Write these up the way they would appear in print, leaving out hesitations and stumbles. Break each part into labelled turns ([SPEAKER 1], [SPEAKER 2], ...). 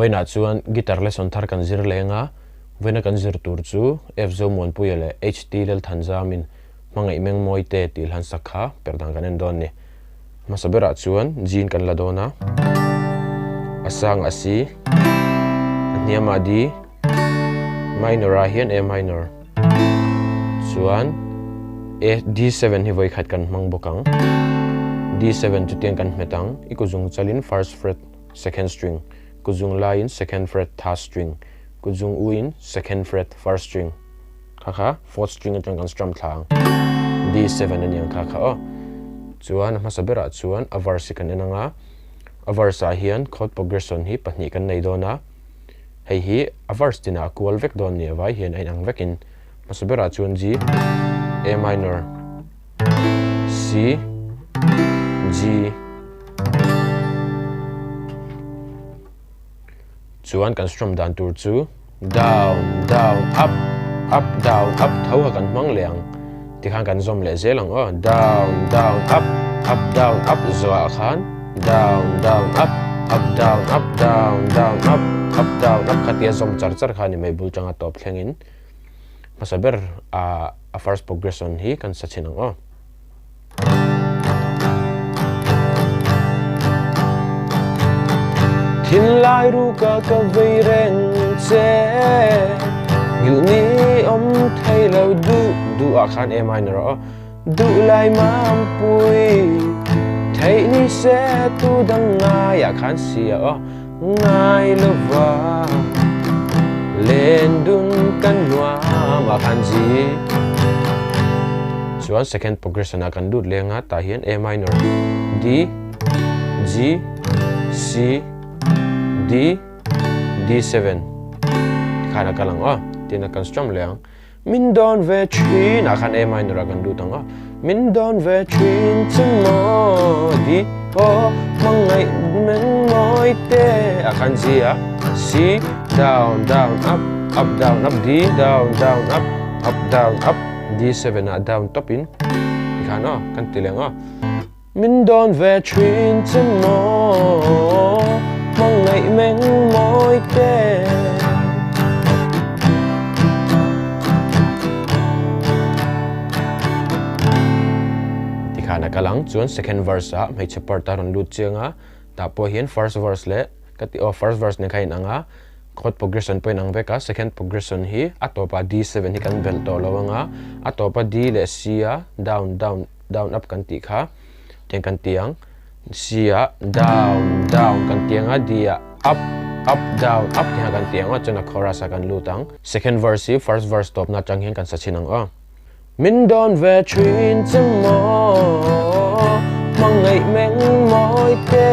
[SPEAKER 1] Vawiinah chuan guitar lesson thar kan zir leng a, vawiina kan zir tur chu F Zomuanpuia leh HT Lalthanzamin Hmangaih Mengmawi te tih hlan sak kha perh dan kan en dawn a ni. Hmasa berah chuan G in kan la dawn a, a sang a C, a hniam ah D, minor ah hian A minor, chuan A D7 hi vawikhat kan hmang bawk ang, D7 chu tiang kan hmet ang, i kuzung chalin first fret second string, kuzung laiin second fret third string, kuzung uin second fret first string. Kha kha fourth string atang kan strum thla ang. D7 a ni ang kha kha aw. Chuan a hmasa berah chuan a verse hi kan en ang a. A verse ah hian chord progression hi pahnih kan nei dawn a. Hei hi a verse tinah a kual vek dawn ni avai hian a inang vekin hmasa berah chuan G, A minor, C, G. Chuan kan strum dan tur chu down, down, up, up, down, up tho kha kan hmang leh ang. Tikhan kan zawm leh zel ang aw. Down, down, up, up, down, up zawhah khan down, down, up, up, down, up, down, down, up, up, down, up kha tia zawm char char kha a ni mai bul tanga tawp thlengin hmasa ber a first progression hi kan sa chhin ang aw. Thinlai ruka ka vei reng che Ngilh ni awm thei lo duh duh ah khan A minor aw Duh lai mampui theih ni se tu dang ngai ah khan C ah aw Ngai lova len dun kan nuam ah khan G Chuan second progression ah kan lut leng a tah hian A minor, D, G, C, D, D7 tikhan a kal ang aw tin a kan strum leh ang. Min dawn ve thin ah khan A minor ah kan lut ang a. Min dawn ve thin che maw di aw hmangaih men mawi te ah khan G a C down down up up down up D down down up up down up D7 ah down top in tikhan aw kan ti leng aw. Min dawn ve thin che maw hmangaih meng mawi te. Tikhan a kal ang chuan second verse ah hmeichhe part a rawn lut chiang a, tah pawh hian first verse leh ka tih aw first verse nen kha a inang a, chord progression pawh a inang vek a, second progression hi a tawpah D7 hi kan belh tawh lo ang a, a tawpa D leh C a down down down up kan tih kha tiang kan ti ang C ah down down kan ti ang a D ah up up down up tih kha kan ti ang a chuan a chorus ah kan lut ang second verse hi first verse tawpna atang hian kan sa chhin ang aw Min dawn ve thin che maw hmangaih meng mawi te.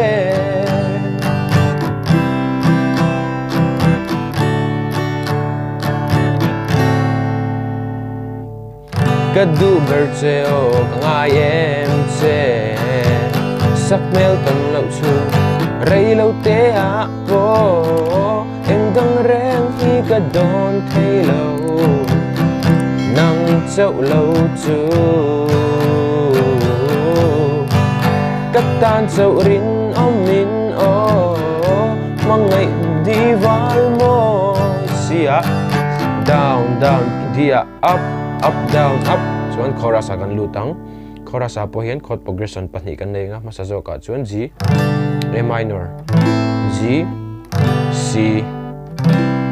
[SPEAKER 1] Ka duh ber che aw ka ngai em che Sak hmel tam loh chu rei lo te ah pawh Eng dang reng hi ka dawn thei lo Nang chauh lo chu Ka tan chauh rinawm in aw Hmangaih di val mawi si ah Down down di ah Up, up, down, up chuan chorus ah kan lut ang. Chorus ah pawh hian chord progression pahnih kan nei ang a, hmasa zawkah chuan G, A minor, G, C.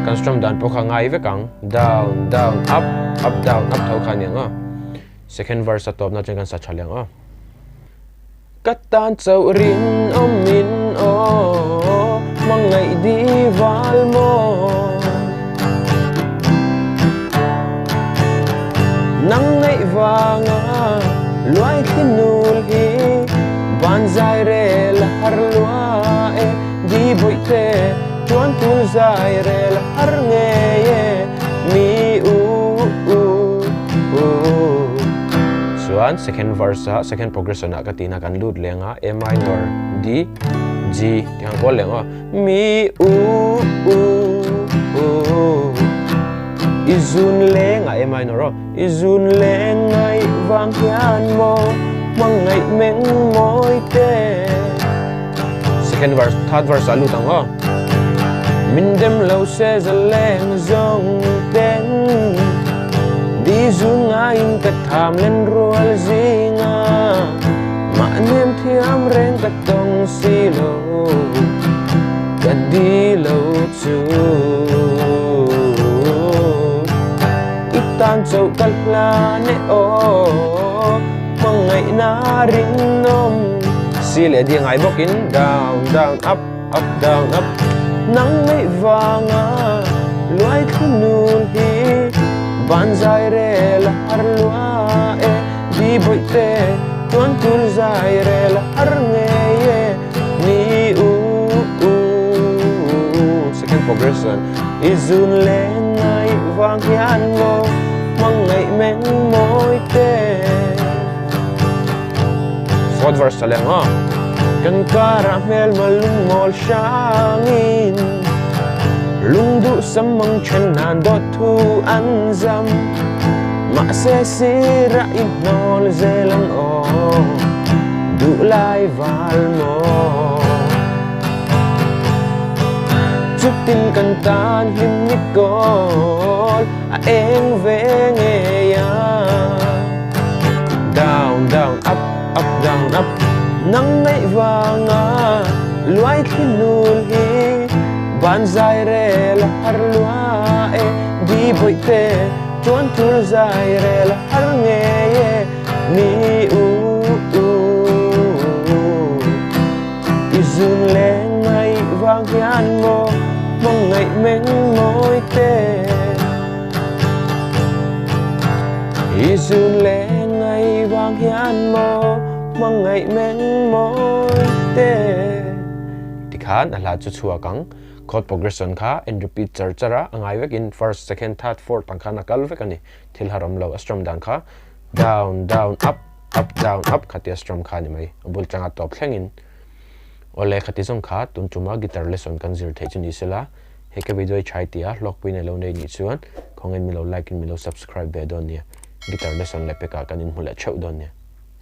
[SPEAKER 1] Kan strum dan pawh kha ngai vek ang, down, down, up, up, down, up tho kha a ni ang a. Second verse a tawpna chuan kan sa tha leh ang a. Ka tan chauh rinawm min aw, hmangaih di val maw. Nang ngaih vanga luai thli nul hi, van zai rel har lua e, di bawih te tuan tul zai rel har ngei e, mi u u u. Chuan second verse ah second progression ah ka tihna kan lut leng a A minor D G tih ang kual leng aw Mi u u u I zun leng a A minor aw I zun leng ngaih vang hian maw hmangaih meng mawi te Second verse third verse ah lut ang aw. Min dem lo se zaleng zawng ten Di zu ngaiin ka tham len rual zinga Mahnem thiam reng ka tawng si lo Ka di lo chu I tan chauh ka hlan e aw Hmangaihna rinawm Si leh di ngai bawkin down down up Up down up nang ngaih vanga luai thlu nul hi van zai rel a har lua e di bawih te tuan tur zai rel a har ngei e ni u u Second progression I zun leng ngaih vang hian maw hmangaih meng mawi te. Fourth verse ta leng aw. Kan karah hmelma lungmawl hrangin Lungduh sam mang then nan dawt thu an zam Mahse sirah i hnawl zel ang aw Duhlai val maw Chutin kan tan hlim ni kawl a eng ve ngei a. Down down up up down up Nang ngaih vanga luai thli nul hi Van zai rel a har lua e Di bawih te tuan tur zai rel a har ngei e Ni u u I zun leng ngaih vang hian maw Hmangaih meng mawi te. I zun leng ngaih vang hian maw hmangaih meng mawi te. Tikhan a hla chu chhuak ang. Chord progression kha en repeat char char a, a ngai vekin first, second, third, fourth ang khan a kal vek a ni. Thil har awm lo, a strum dan kha down, down, up, up, down, up khatia strum kha a ni mai. A bul tanga tawp thlengin. Awle khati zawng kha tun tuma guitar lesson kan zir theih chu ni sela. He ka video hi chhai tia hlawkpui nei lo nei nih chuan khawngin min lo like in min lo subscribe ve dawn nia. Guitar lesson leh pekah kan inhmu leh theuh dawn nia.